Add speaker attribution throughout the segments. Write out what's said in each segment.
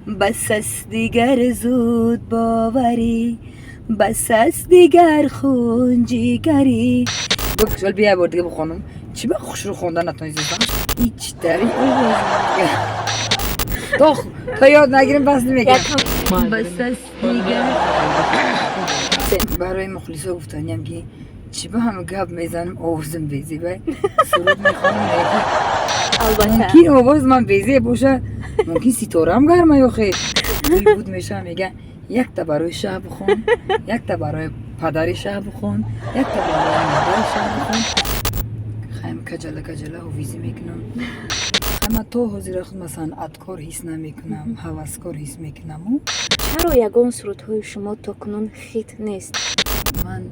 Speaker 1: Бас аст дигар зуд боварӣ, бас аст дигар хунҷигарӣ. Бикушол, бия, бор дига бихонам. Чӣ ба хушрӯ хондан натонистам? Ичтари то ёд нагирем, бас намегирам. Бас аст дигар. Барои мухлисо гуфтаниям, ки чӣ ба ҳама гап мезанам, овозам безебай, суруд мехонам.
Speaker 2: Албатта.
Speaker 1: Мумкин овоз ман безеб боша, мумкин ситораам гарма ёхе буд мешавам. Мега: «Якта барои шаҳ бихон, якта барои падари шаҳ бихон, якта барои модари шаҳ бихон». Хайм, каҷала каҷала ҳофизӣ мекунам. Ма то ҳозира худ санъаткор ҳис намекунам, ҳаваскор ҳис мекунаму.
Speaker 2: Чаро ягон сурудҳои шумо то кунун хит нест?
Speaker 1: Ман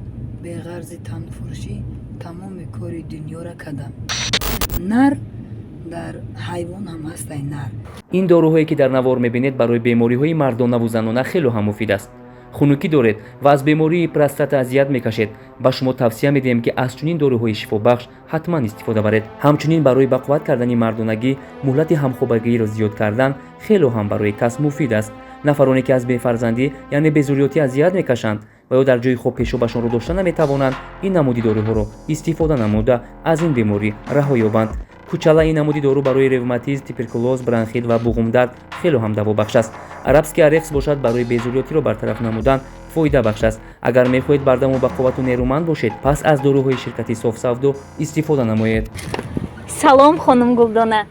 Speaker 1: беғарзи танфурӯшӣ тамоми кори дунёра кардам. Нар дар ҳайвон ҳам ҳастай нар.
Speaker 3: Ин доруҳое, ки дар навор мебинед, барои бемориҳои мардонаву занона хело ҳам муфид аст. Хунукӣ доред ва аз бемории простата азият мекашед, ба шумо тавсия медиҳем, ки аз чунин доруҳои шифобахш ҳатман истифода баред. Ҳамчунин барои бақувват кардани мардонагӣ, муҳлати ҳамхобагиро зиёд кардан хело ҳам барои кас муфид аст. Нафароне, ки аз бефарзандӣ, яъне безурётӣ азият мекашанд ва ё дар ҷои хоб пешобашонро дошта наметавонанд, ин намуди доруҳоро истифода намуда, аз ин беморӣ раҳо ёбанд. Кучала: ин намуди дору барои ревматизм, туберкулоз, бронхит ва буғумдард хело ҳам давобахш аст. Арабский орех бошад, барои безурётиро бартараф намудан фоидабахш аст. Агар мехоҳед бардаму бақуввату нерӯманд бошед, пас аз доруҳои ширкати Софсавдо истифода намоед.
Speaker 2: Салом, хонум Гулдона.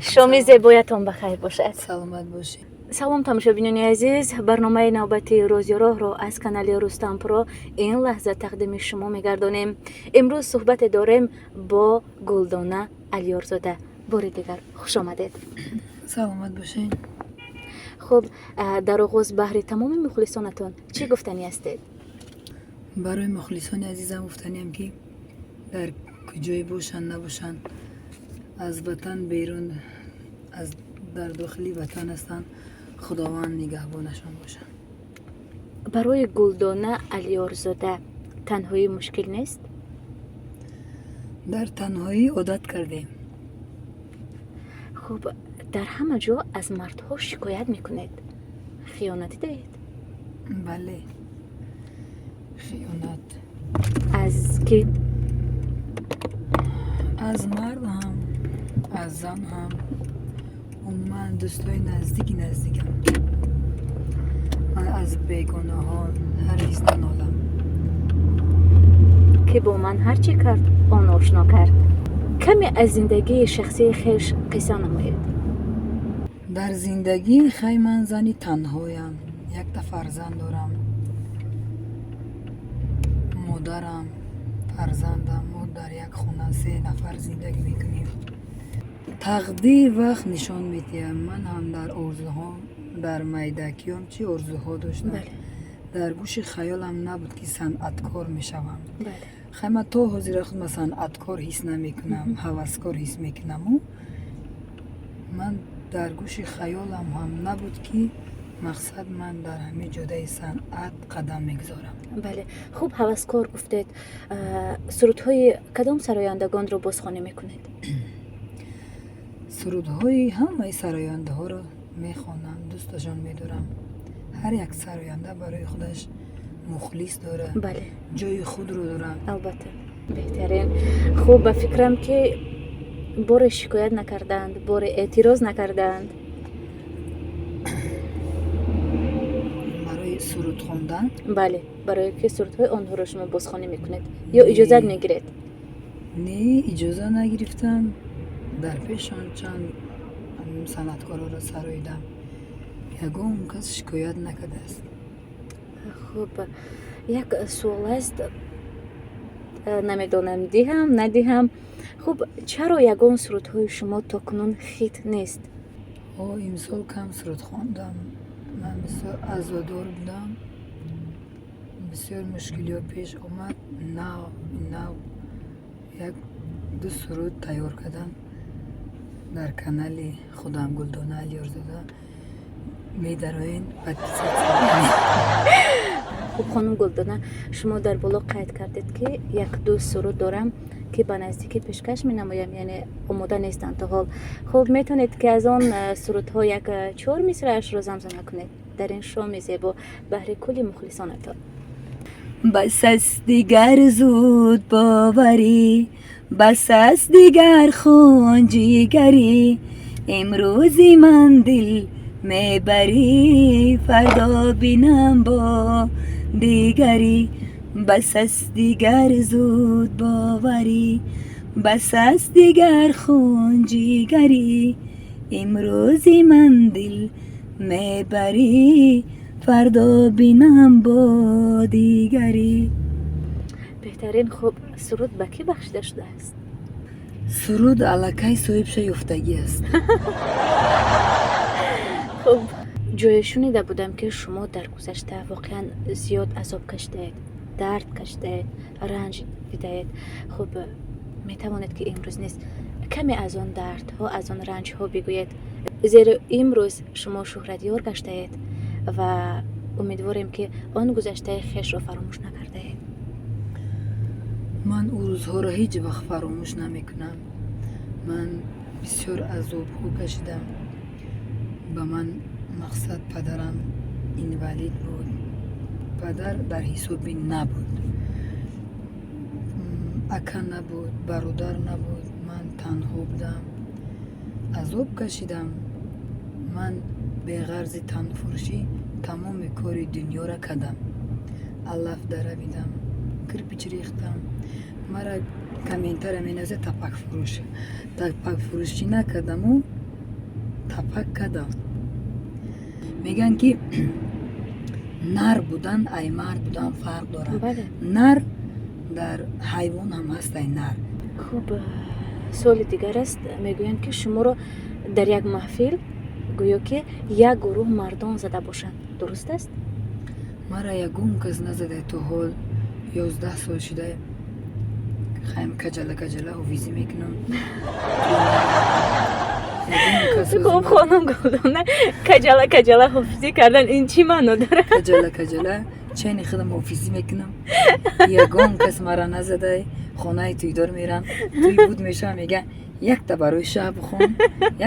Speaker 2: Шоми зебоятон ба хайр бошад.
Speaker 1: Саломат бошед.
Speaker 2: Салом, тамошобинони азиз. Барномаи навбатии Рӯзи роҳро аз канали Рустампро ин лаҳза тақдими шумо мегардонем. Имрӯз суҳбате дорем бо Гулдона Алиёрзода. Бори дигар хушомадед.
Speaker 1: Саломат бошед.
Speaker 2: Хуб, дар оғоз баҳри тамоми мухлисонатон чӣ гуфтанӣ ҳастед?
Speaker 1: Барои мухлисони азизам гуфтаниам, ки дар куҷое бошанд, набошанд, аз ватан берун, аз дар дохили ватан ҳастанд, Худованд нигаҳбонашон бошад.
Speaker 2: Барои Гулдона Алиёрзода танҳоӣ мушкил нест?
Speaker 1: Дар танҳоӣ одат кардем.
Speaker 2: Хуб, дар ҳама ҷо аз мардҳо шикоят мекунед. Хиёнат дидаед?
Speaker 1: Бале, хиёнат.
Speaker 2: Аз кӣ?
Speaker 1: Аз мард ҳам, аз зан ҳам, умуман дӯстои наздики наздикам. Ман аз бегонаҳо ҳаргиз нанолам.
Speaker 2: Ки бо ман ҳар чӣ кард, он ошно кард. Каме аз зиндагии шахсии хеш қисса намоед.
Speaker 1: Дар зиндагӣ, хай, ман зани танҳоям, якта фарзанд дорам, модарам, фарзандам, мо дар як хона се нафар зиндагӣ мекунем. Тақдир вақт нишон медиҳад. Ман ҳам дар орзуҳо, дар майдакиём чӣ орзуҳо доштам. Дар гӯши хаёлам набуд, ки санъаткор мешавам. Хай, ман то ҳозира худма санъаткор ҳис намекунам, ҳаваскор ҳис мекунаму. Ман дар гӯши хаёлам ҳам набуд, ки мақсад ман дар ҳамин ҷодаи санъат қадам мегузорам.
Speaker 2: Бале, хуб, ҳаваскор гуфтед. Сурудҳои кадом сарояндагонро бозхонӣ мекунед?
Speaker 1: Сурудҳои ҳамаи сарояндаҳоро мехонам, дӯсташон медорам. Ҳар як сароянда барои худаш мухлис дорад, ҷои худро дорад.
Speaker 2: Албатта, беҳтарин. Хуб, ба фикрам, ки боре шикоят накардаанд, боре эътироз накардаанд.
Speaker 1: Барои суруд хондан?
Speaker 2: Бале, барое ки сурудҳои онҳоро шумо бозхонӣ мекунед, ё иҷозат мегиред?
Speaker 1: Не, иҷоза нагирифтам. Дар пешон чанд санъаткорҳоро сароидам, ягон кас шикоят накардааст.
Speaker 2: Хуб, як суол аст, намедонам диҳам, надиҳам. Хуб, чаро ягон сурудҳои шумо то кунун хит нест?
Speaker 1: О, имсол кам суруд хондам. Ман бисёр азодор будам, бисёр мушкилиҳо пеш омад. Нав нав як ду суруд тайёр кардам. Дар канали худам, Гулдона Алиёрзода, медароен, подписаться.
Speaker 2: Хуб, хонум Гулдона, шумо дар боло қайд кардед, ки як ду суруд дорам, ки ба наздикӣ пешкаш менамоям, яъне омода нестанд то ҳол. Хуб, метавонед, ки аз он сурудҳо як чор мисраашро замзама кунед дар ин шоми зебо баҳри кулли мухлисонатон?
Speaker 1: Бас аст дигар зуд боварӣ, бас аст дигар хунҷигарӣ. Имрӯзи ман дил мебарӣ, фардо бинам бо дигарӣ. Бас аст дигар зуд боварӣ, бас аст дигар хунҷигарӣ. Имрӯзи ман дил мебарӣ, фардо бинам бо дигарӣ.
Speaker 2: Беҳтарин. Хуб, суруд ба кӣ бахшида шудааст?
Speaker 1: Суруд аллакай соҳибша ёфтагӣ аст.
Speaker 2: Хуб, ҷое шунида будам, ки шумо дар гузашта воқеан зиёд азоб кашидаед, дард кашидаед, ранҷ дидаед. Хуб, метавонед, ки имрӯз низ каме аз он дардҳо, аз он ранҷҳо бигӯед, зеро имрӯз шумо шӯҳратёр гаштаед ва умедворем, ки он гузаштаи хешро фаромӯш накардаед.
Speaker 1: Ман ӯ рӯзҳоро ҳеҷ вақт фаромӯш намекунам. Ман бисёр азобҳо кашидам. Ба ман мақсад, падарам инвалид буд, падар дар ҳисоби набуд, ака набуд, бародар набуд, ман танҳо будам, азоб кашидам. Ман беғарзи танфурӯшӣ тамоми кори дунёра кардам: алаф даравидам, кирпич рехтам. Мара комментария менависад: тапакфурӯш. Тапакфурӯшӣ накардаму тапак кардам. Мегӯянд, ки нар будан ай мард будан фарқ дорад. Нар дар ҳайвон ҳам ҳастай нар.
Speaker 2: Хуб, суоли дигар аст. Мегӯянд, ки шуморо дар як маҳфил гӯё ки як гурӯҳ мардон зада бошанд. Дуруст аст?
Speaker 1: Мара ягон кас назада. То ҳол 11 сол шуда, хаем, каҷала каҷала ҳофизӣ мекунам.
Speaker 2: Хуб, хонум Гулдона, каҷала каҷала ҳофизӣ кардан ин чӣ маъно дорад?
Speaker 1: Каҷала каҷала чени худам ҳофизӣ мекунам. Ягон кас мара назадай. Хонаи тӯйдор мерам, тӯй буд мешавам, мега: якта барои шаҳ бихон,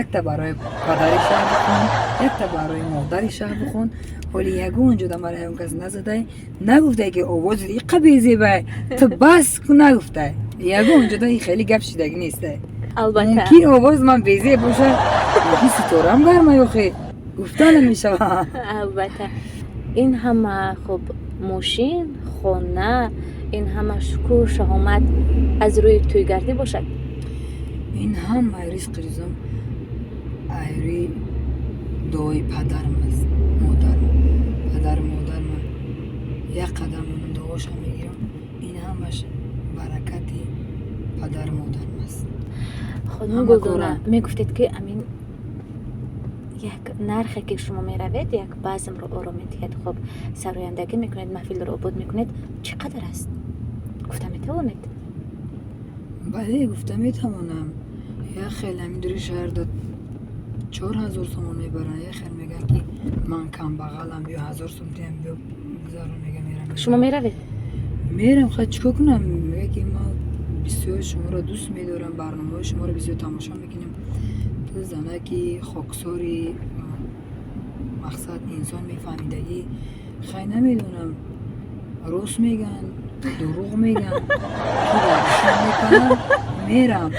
Speaker 1: якта барои падари шаҳ бихон, якта барои модари шаҳ бихон. Ҳоли ягон ҷода мара ягон кас назадай, нагуфтай, ки овози иқа безебай, ту бас ку, нагуфтай. Ягон ҷода и хеле гап шидагӣ нестай.
Speaker 2: Албатта.
Speaker 1: Мумкин овоз ман безеб боша, мумкин ситорам гарма, ёхе гуфта намешава.
Speaker 2: Албатта. Ин ҳама, хуб, мошин, хона, ин ҳама шукӯҳ шаҳомат аз рӯи тӯйгардӣ бошад?
Speaker 1: Ин ҳама ризқи ризом айрӯи дуои падарам аст, модарам. Падару модарма як қадам дуошам мегирам. Ин ҳамаш баракати падару модарам аст.
Speaker 2: Хонум
Speaker 1: Ҳама
Speaker 2: Гулдона,
Speaker 1: кора.
Speaker 2: мегуфтед, ки амин як нархе, ки шумо меравед, як базмро оро медиҳед, хуб, сарояндагӣ мекунед, маҳфилро обод мекунед, чӣ қадар аст, гуфта метавонед?
Speaker 1: Бале, гуфта метавонам. Як хел ҳамин шаҳрда 4000 сомон мебаранд, як хел мегӯянд, ки ман камбағалам, биё 1000 сом диҳам, биё гузарон, мега, мерам.
Speaker 2: Шумо меравед?
Speaker 1: Мерам, хай, чӣ кор кунам? Мега, ки ман бисёр шуморо дӯст медорам, барномаҳои шуморо бисёр тамошо мекунем, ту занаки хоксори, мақсад, инсон мефаҳмидагӣ. Хай, намедонам, рост мегӯянд, дурӯғ мегӯянд, мекунам, мерам.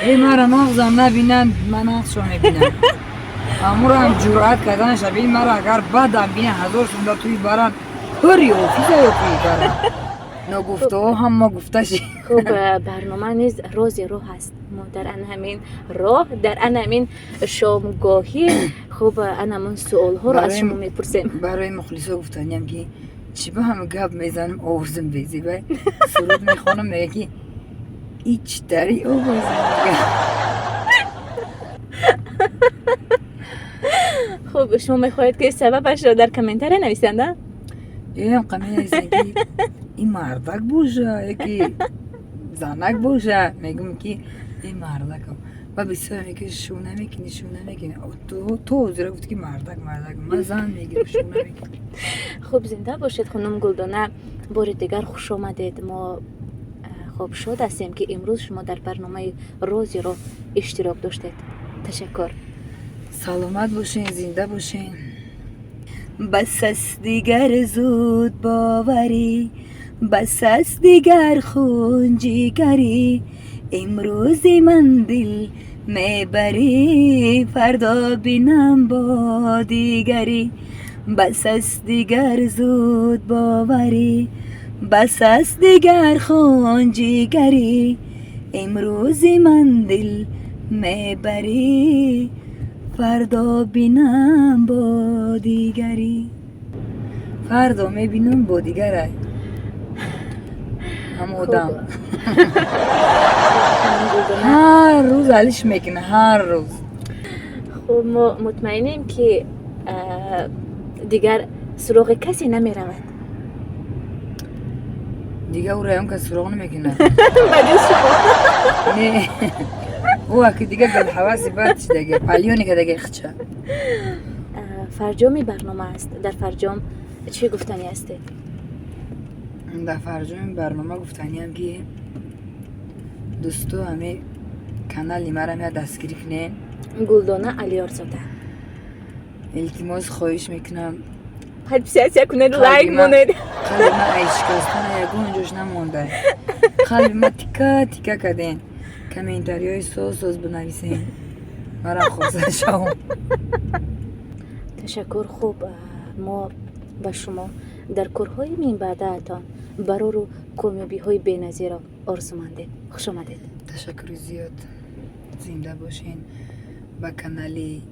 Speaker 1: Э, мара нағзам набинанд, ман нағзшо мебинам. Амурам ҷуръат карданаша бин. Мара агар бадам бинан, 1000 сум да туи баранд, ҳури офиза ёфи баранд. Ногуфтаҳо ҳама гуфта ши.
Speaker 2: Хуб, барнома низ рози роҳ аст. Мо дар ан ҳамин роҳ, дар ан ҳамин шомгоҳӣ, хуб, ан ҳамон суолҳоро аз шумо мепурсем.
Speaker 1: Барои мухлисо гуфтаниям, ки чӣ ба ҳама гап мезанам, овозам безебай, суруд мехонам, мега, ки ичтари овозам мега.
Speaker 2: Хуб, шумо мехоҳед, ки сабабашро дар комментария нависанд, а?
Speaker 1: Эам қаминависанд, ки ин мардак боша яки занак боша. Мегӯм, ки ин мардакам. Ва бисёр меги: шу намекунӣ, шу намекунӣ. То ҳозира гуфт, ки мардак, мардак, ман зан мегирам, шу намекунӣ.
Speaker 2: Хуб, зинда бошед, хонум Гулдона. Бори дигар хуш омадед. Мо Хуб, шод ҳастем, ки имрӯз шумо дар барномаи «Рози роҳ» иштирок доштед. Ташаккур.
Speaker 1: Саломат бошен, зинда бошен. Бас аст дигар зуд боварӣ, бас аст дигар хунҷигарӣ. Имрӯзи ман дил мебарӣ, фардо бинам бо дигарӣ. Бас аст дигар зуд боварӣ, бас аст дигар хунҷигарӣ. Имрӯзи ман дил мебарӣ, фардо бинам бо дигарӣ. Фардо мебинам, бо дигарай ҳам одам. Ҳар рӯз алиш мекуна, ҳар рӯз.
Speaker 2: Хуб, мо мутмаинем, ки дигар суроғи касе намеравад.
Speaker 1: Дигар ӯро ягон кас суроғ намекунад.
Speaker 2: Ба ҷуз шумо.
Speaker 1: Не, ӯ аки дига галҳаваси бад чидаге палёни кадаге хича.
Speaker 2: Фарҷоми барнома аст. Дар фарҷом чӣ гуфтанӣ ҳастед?
Speaker 1: Дар фарҷоми барнома гуфтаниам, ки дӯсто, ҳами канали марам я дастгирӣ кунен.
Speaker 2: Гулдона Алиёрзода.
Speaker 1: Илтимос, хоҳиш мекунам.
Speaker 2: Подписаться кунед, лайк монед.
Speaker 1: Қалби ма ай шикастана ягон ҷош намонда. Қалби ма тика тика карден. Комментариҳои соз соз бинависен, марам хурсанд шавам.
Speaker 2: Ташаккур. Хуб, мо ба шумо дар корҳои минбаъдаатон барору комёбиҳои беназирро орзумандем. Хушомадед.
Speaker 1: Ташаккури зиёд, зинда бошен. Ба канали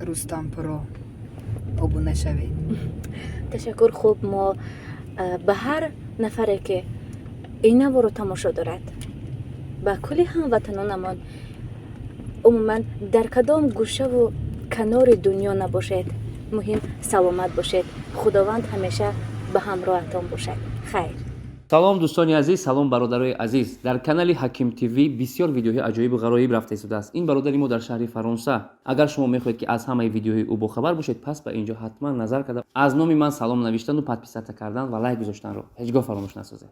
Speaker 1: Рустам Про обуна шавед.
Speaker 2: Ташаккур. Хуб, мо ба ҳар нафаре, ки ин наворо тамошо дорад, ба кулли ҳамватанонамон, умуман дар кадом гӯшаву канори дунё набошед, муҳим саломат бошед. Худованд ҳамеша ба ҳамроҳатон бошад. Хайр.
Speaker 3: Салом, дӯстони азиз, салом, бародарои азиз. Дар канали Ҳаким ТВ бисёр видеоҳои аҷоибу ғароиб рафта истодааст. Ин бародари мо дар шаҳри Фаронса. Агар шумо мехоҳед, ки аз ҳамаи видеоҳои ӯ бохабар бошед, пас ба ин ҷо ҳатман назар карда, аз номи ман салом навиштану подписаться кардан ва лайк гузоштанро ҳеҷ гоҳ фаромӯш насозед.